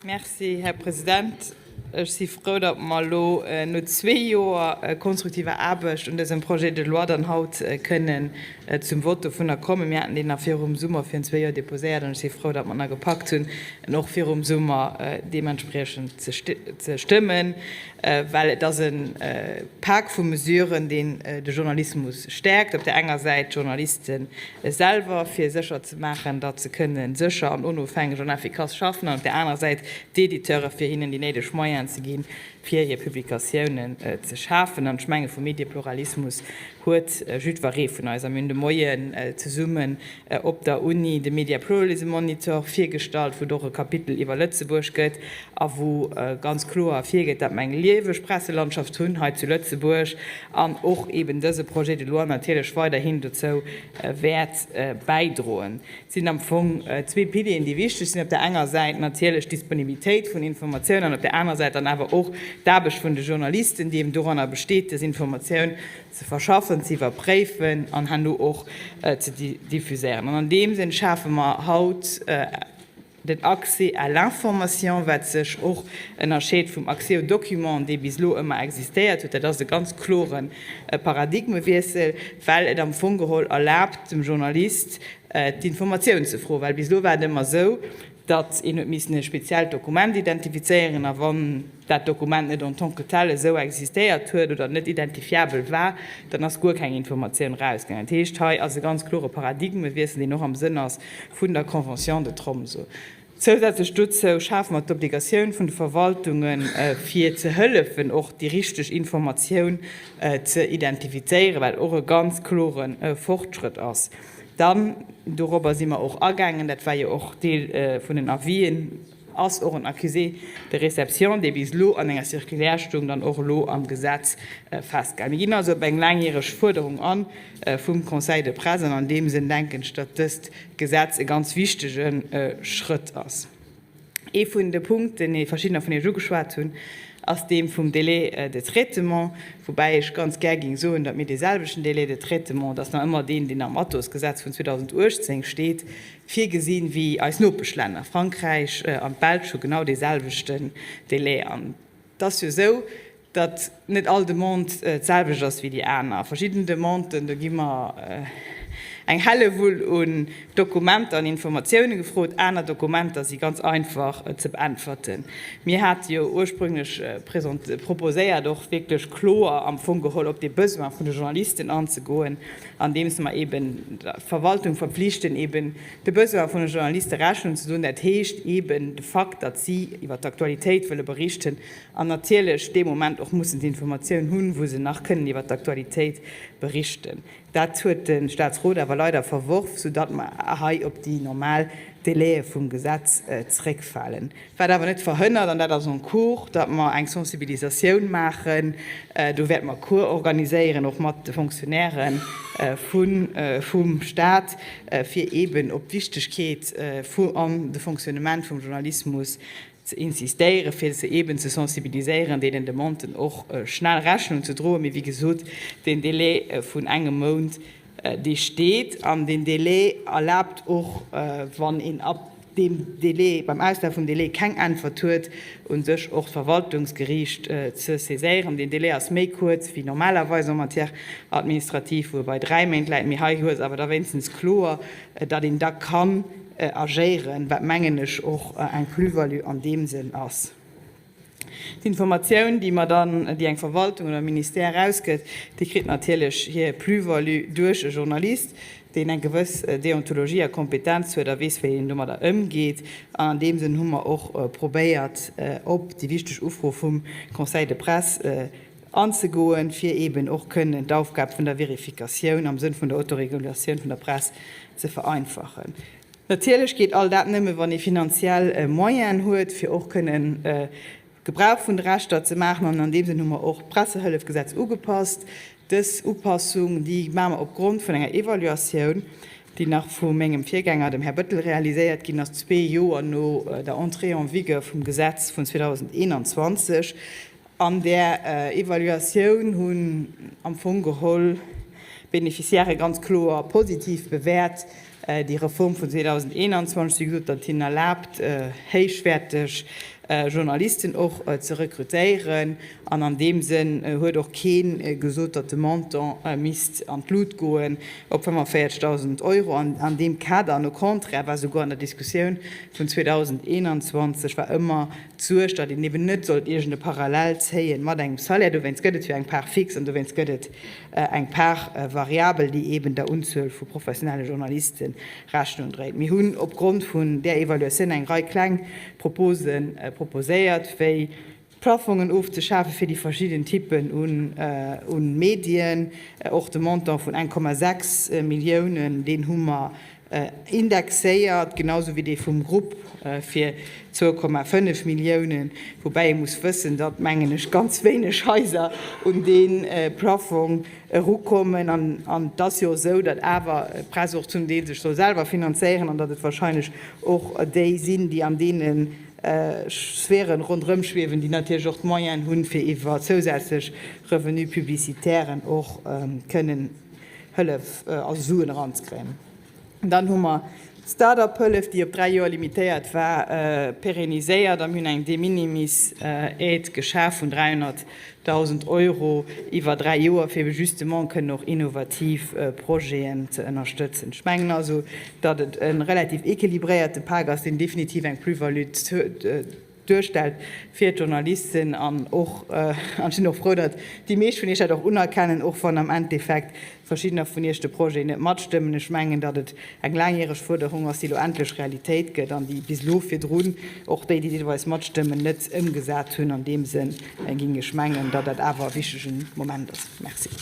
Merci, Här President. Ech si frou, datt mer elo no zwee Joer konstruktiver Aarbecht un dësem Projet de loi dann haut kënnen zum Vott dovunner kommen. Mir haten deen nach virum Summer virun zwee Joer déposéiert an ech si frou, datt mer en nach gepackt hunn, en och virum Summer deementspriechend ze stëmmen, well et ass e Pak vu Mesuren, deen de Journalismus stäerkt, op där enger Säit d'Journaliste selwer, fir sécher ze maachen, datt se kënne sécher an onofhängeg an effikass schaffen, an op där anerer Säit d'Editeure, fir hinnen déi néideg Moyenen ze ginn, fir hir Publikatiounen ze schafen. An ech menge vum Mediepluralismus huet jiddweree vun eis, a mir hunn de Moien zesummen op der Uni de Media Pluralism Monitor virgestallt, wou et och e Kapitel iwwer Lëtzebuerg gëtt a wou ganz kloer ervirgeet, datt mer eng lieweg Presselandschaft hunn hei zu Lëtzebuerg an och eben dëse Projet de loi natierlech weiderhin dozou wäert bäidroen. Et sinn am Fong zwee Pilieren, déi wichteg sinn, op där enger Säit natierlech d'Disponibilitéit vun Informatioun an op där anerer Säit dann awer och d'Aarbecht vun de Journalisten, déi eben doranner besteet, dës Informatioun ze verschaffen, ze iwwerpréifen an herno och ze diffuséieren. An an deem Sënn schafe mer haut den Accès à l'information, wat sech och ënnerscheet vum Accès aux documents, dee bis elo ëmmer existéiert huet. Dat ass e ganz klore Paradigmewiessel, well et am Fong geholl erlaabt dem Journalist, d'Informatioun ze froen. Well bis elo war et ëmmer esou, datt een huet missen e speziellt Dokument identifizéieren, a wann dat Dokument net en tant que tel esou existéiert huet oder net identifiabel war, dann ass guer keng Informatioun erausgaangen. Dat heescht, hei ass e ganz klore Paradigmewiessel, deen och am Sënn ass vun der Convention de Tromsø. Zousätzlech dozou schafe mer d'Obligatioun vun de Verwaltungen, fir ze hëllefen, och déi richteg Informatioun ze identifizéieren, wat och e ganz klore Fortschrëtt ass. Dann, dorobber si mer och agaangen, dat war jo och Deel vun den Avisen, ass och en Accusé de réception, dee bis elo an enger Circulaire stoung, dann och elo am Gesetz festgehalen. Mir ginn also op eng laangjäreg Fuerderung an vum Conseil de presse an an deem Sënn denken ech, datt dëst Gesetz e ganz wichtege Schrëtt ass. Ee vun de Punkten, dee verschiddener vun Iech ugeschwat hunn, ass dee vum Délai de traitement, woubäi ech ganz gär géing soen, datt mir dee selwechten Délai de traitement, dat ass nach ëmmer deen, deen am Atos-Gesetz vun 2018 steet, virgesinn, wéi eis Nopeschlänner. Frankräich an d'Belsch hu genau dee selwechten Délai. An et ass jo esou, datt net all Demande d'selwecht ass wéi déi aner. Verschidden Demanden, do gi mer eng Hellewull un Dokumenter an Informatioune gefrot, aner Dokumenter si ganz einfach ze beäntwerten. Mir hate jo ursprünglech proposéiert, och wierklech kloer am Fong geholl op dee Besoin vun de Journalisten anzegoen, andeems mer eeben d'Verwaltung verpflichten, eeben de Besoin vun de Journaliste Rechnung ze droen, dat heescht eeben de Fakt, datt si iwwert d'Aktualitéit wëlle berichten an natierlech dee Moment och mussen d'Informatioun hunn, wou se nach kënnen iwwert d'Aktualitéit berichten. Dat huet de Statsrot awer leider verworf, soudatt mer hei op déi normal Délaië vum Gesetz zréckfalen. Wat awer net verhënnert, an dat ass en cours, datt mer eng Sensibilisatioun maachen. Do wäerte mer Cours organiséieren, och mat de Fonctionnairë vum Stat, fir eeben op d'Wichtegkeet an de Fonctionnement vum Journalismus ze insistéieren, fir se eeben ze sensibiliséieren, deenen Demanden och schnell Rechnung ze droen. Mee wéi gesot, deen Délai vun engem Mount, dee steet. An deen Délai erlaabt och, wann een ab deem Délai, beim Auslaf vum Délai keng Äntwert huet, u sech och d'Verwaltungsgeriicht ze saiséieren. Deen Délai ass méi kuerz wéi normalerweis en matière administrative, wou e bei dräi Méint läit. Mee hei hues awer da wéinstens kloer, datt een da kann agéieren, wat mengen ech och eng Plus-value an deem Sënn ass. D'Informatioun, déi mer dann, déi eng Verwaltung oder e Ministère erausgëtt, déi kritt natierlech hir Plus-value duerch e Journalist, deen eng gewëss Deontologie a Kompetenz huet a weess, wéi een domadder ëmgeet. An an deem Sënn hu mer och probéiert, op déi wichteg Ufro vum Conseil de presse anzegoen, fir eeben och kënnen d'Aufgab vun der Verifikatioun am Sënn vun der Autoregulatioun vun der Press ze vereinfachen. Natierlech geet all dat nëmme wann ee finanziell Moyenen huet, fir och kënnen Gebrauch vun de Rechter ze maachen. An an deem Sënn hu mer och d'Pressehëllefgesetz ugepasst. Dës Upassung, déi maache mer opgrond vun enger Evaluatioun, déi nach vu mengem Virgänger, dem Här Bettel, realiséiert ginn ass, zwee Joer no der Entrée en vigueur vum Gesetz vun 2021. An där Evaluatioun hunn am Fong geholl d'Beneficiairë ganz kloer positiv bewäert, déi Reform vun 2021. Si hu gesot, datt hinnen erlaabt, héichwäerteg. Journalisten och ze rekrutéieren. An an deem Sënn huet och kee gesot, datt de Montant misst an d'Lut goen op 45.000 Euro. An an deem Kader, an au contraire, war souguer an der Diskussioun vun 2021 war ëmmer d'Suerg, datt een eben net sollt iergend e Parallel zéien mat engem Salaire. Dowéinst gëtt et jo eng Part fixe an dowéinst gëtt et eng Part variabel, déi eben der Unzuel vu professionelle Journaliste Rechnung dréit. Mir hunn opgrond vun där Evaluatioun eng Rei kleng Propose proposéiert, wéi d'Plafongen ofzeschafe fir déi verschidden Typen u Medien. Och de Montant vun 1,6 Milliounen, deen hu mer indexéiert, genau sou wéi dee vum Grupp fir 2,5 Milliounen. Woubäi ee muss wëssen, datt, mengen ech, ganz wéineg Haiser un dee Plafong erukommen. An et ass jo esou, datt awer d'Press och zum Deel sech soll selwer finanzéieren an datt et wahrscheinlech och déi sinn, déi an deene Sphären ronderëm schwiewen, déi natierlech och d'Moyenen hunn, fir iwwer zousätzlech Revenus publicitairen och kënnen Hëllef, also Suen eranzekréien. Dann hu mer d'Start-up-Hëllef, déi op 3 Joer limitéiert war, pérenniséiert a mir hunn eng De-minimis-Aide geschaf vun 300.000 Euro iwwer 3 Joer, fir ebe justement kënnen och innovativ Projeten ze ënnerstëtzen. Ech mengen also, datt et e relativ équilibréierte Pak ass, deen definitiv eng Plus-value duerstellt fir d'Journalisten an och, an ech sinn och frou, datt déi meescht vun Iech dat och unerkennen, och wann am Endeffekt verschiddener vun Iech de Projet net matstëmmen. Ech mengen, datt et eng laangjäreg Fuerderung ass, déi elo endlech Realitéit gëtt an déi bis elo virdrun och déi, déi deelweis matstëmmen, net ëmgesat hunn. An deem Sënn géing ech mengen, datt dat awer e wichtege Moment ass. Merci.